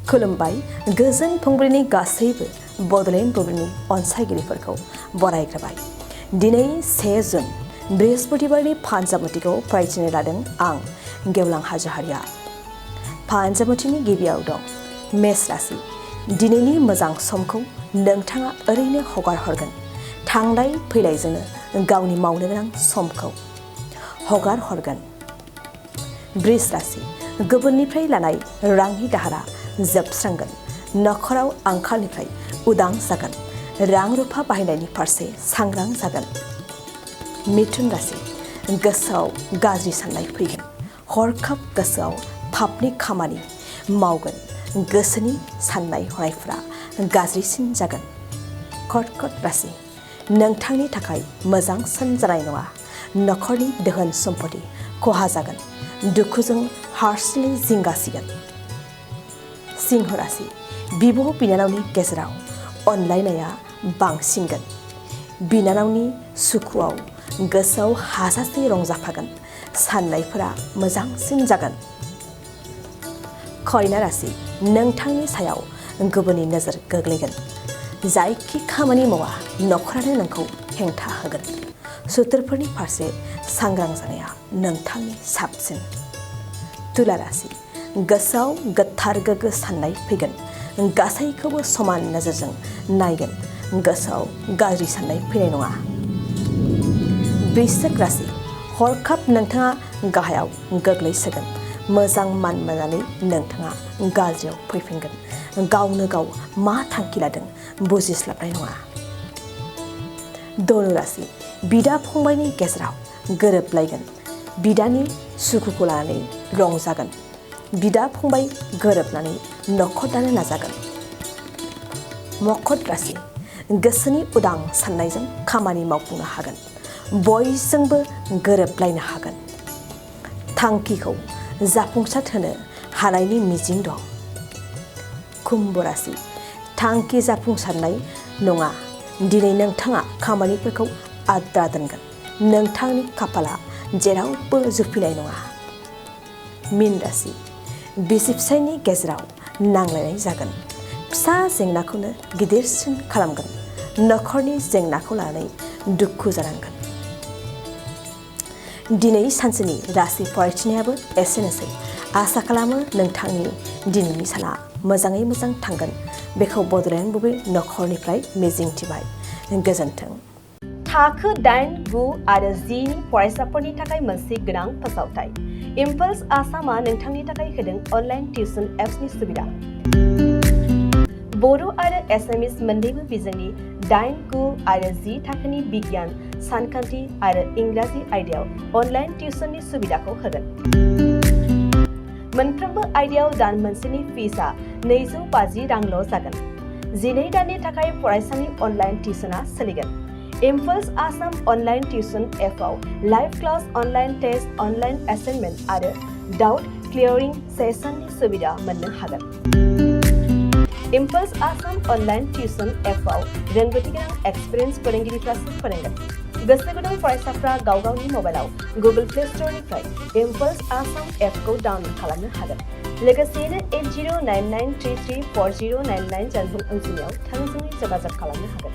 खुलुमबाय गोजोन फुंबिलिनि गासैबो बड'लेण्ड बुब्लिनि अनसायगिरिफोरखौ बरायग्रोबाय। दिनै 1 जुन बृहस्पतिबारनि फानजामुथिखौ फरायथिनो लादों आं गेवलां हाजोहारिया। फानजामुथिनि गिबियाव दं मेष राशि। दिनैनि मोजां समखौ नोंथाङा ओरैनो हगार हरगोन। थांलाय फैलायजोंनो गावनि मावनो गोनां समखौ हगार हरगोन। बृष राशि। गुबुननिफ्राय लानाय रांनि दाहारा जोबस्रांगोन। नखराव आंखालनिफ्राय उदां जागोन। रां रुफा बाहायनायनि फारसे सांग्रां जागोन। मिथुन राशि। गोसोआव गाज्रि साननाय फैगोन। हरखाब गोसोआव पापनि खामानि मावगोन। गोसोनि साननाय हनायफोरा गाज्रिसिन जागोन। कर्कट राशि। नोंथांनि थाखाय मोजां सान जानाय नङा। नखरनि दोहोन सम्पति खहा जागोन। दुखुजों हारसिङै जिंगासिगोन। सिंह राशि। बिब' बिनानावनि गेजेराव अनलायनाया बांसिनगोन। बिनानावनि सुखुआव गोसोआव हाजासे रंजाफागोन। साननायफोरा मोजांसिन जागोन। कन्या राशि। नोंथांनि सायाव गुबुननि नोजोर गोग्लैगोन। जायखि खामानि मावा नखरानो नोंखौ हेंथा होगोन। सुथुरफोरनि फारसे सांग्रां जानाया नोंथांनि साबसिन। तुला राशि। गोसोआव गोथार गोग्गो साननाय फैगोन। गासैखौबो समान नोजोरजों नायगोन। गोसोआव गाज्रि साननाय फैनाय नङा। वृश्चिक राशि। हरखाब नोंथाङा गाहायाव गोग्लैसोगोन। मोजां मान मोननानै नोंथाङा गाज्रियाव फैफिनगोन। गावनो गाव मा थांखि लादों बुजिस्लाबनाय नङा। धनु राशि। बिदा फंबायनि गेजेराव गोरोबलायगोन। बिदानि सुखुखौ लानानै रंजागोन। बिदा फंबाय गोरोबनानै नखर दानो नाजागोन। मकर राशि। गोसोनि उदां साननायजों खामानि मावफुंनो हागोन। बयजोंबो गोरोबलायनो हागोन। थांखिखौ जाफुंसार होनो हानायनि मिजिं दं। कुम्भ राशि। थांखि जाफुंसारनाय नङा। दिनै नोंथाङा खामानिफोरखौ आद्रा दोनगोन। नोंथांनि खाफाला जेरावबो जुफिनाय नङा। मीन राशि। बिसि फिसायनि गेजेराव नांलायनाय जागोन। फिसा जेंनाखौनो गिदिरसिन खालामगोन। नखरनि जेंनाखौ लानानै दुखु जानांगोन। दिनै सानसेनि राशि फरायथिनायाबो एसेनोसै। आसा खालामो नोंथांनि दिनैनि साना मोजाङै मोजां थांगोन। बेखौ बड'लेण्ड बुब्लि नखरनिफ्राय मिजिंथिबाय। गोजोन्थों। थाखो 8, 9 आरो 10 नि फरायसाफोरनि थाखाय मोनसे गोनां फोसावथाय। इम्पल्स आसामआ नोंथांनि थाखाय होदों अनलाइन टिउसन एप्सनि सुबिदा। बर' आरो एसामिस मोन्नैबो बिजोंनि 8, 9 आरो 10 थाखोनि बिगियान, सानखान्थि आरो इंराजि आयदायाव अनलाइन टिउसननि सुबिदाखौ होगोन। मोनफ्रोमबो आयदायाव दान मोनसेनि फिसआ 250 रांल' जागोन। 12 दाननि थाखाय फरायसानि अनलाइन टिउसनआ सोलिगोन। इम्पल्स आसाम अनलाइन टिउसन एपआव live class, online test, online assignment आरो डाउट क्लियारिं सेसननि सुबिदा मोननो हागोन। इम्पल्स आसाम अनलाइन टिउसन एपआव रोंगौथिगोनां एक्सपिरियेन्स फोरोंगिरिफ्रासो फोरोंगोन। गोसो गुदुं फरायसाफ्रा गाव गावनि मबाइलाव गुगल प्ले स्ट'रनिफ्राय इम्पल्स आसाम एपखौ डाउनल'ड खालामनो हागोन। लोगोसेयैनो 8099334099 जानबुं अनजिमायाव थोंजोङै जगाजग खालामनो हागोन।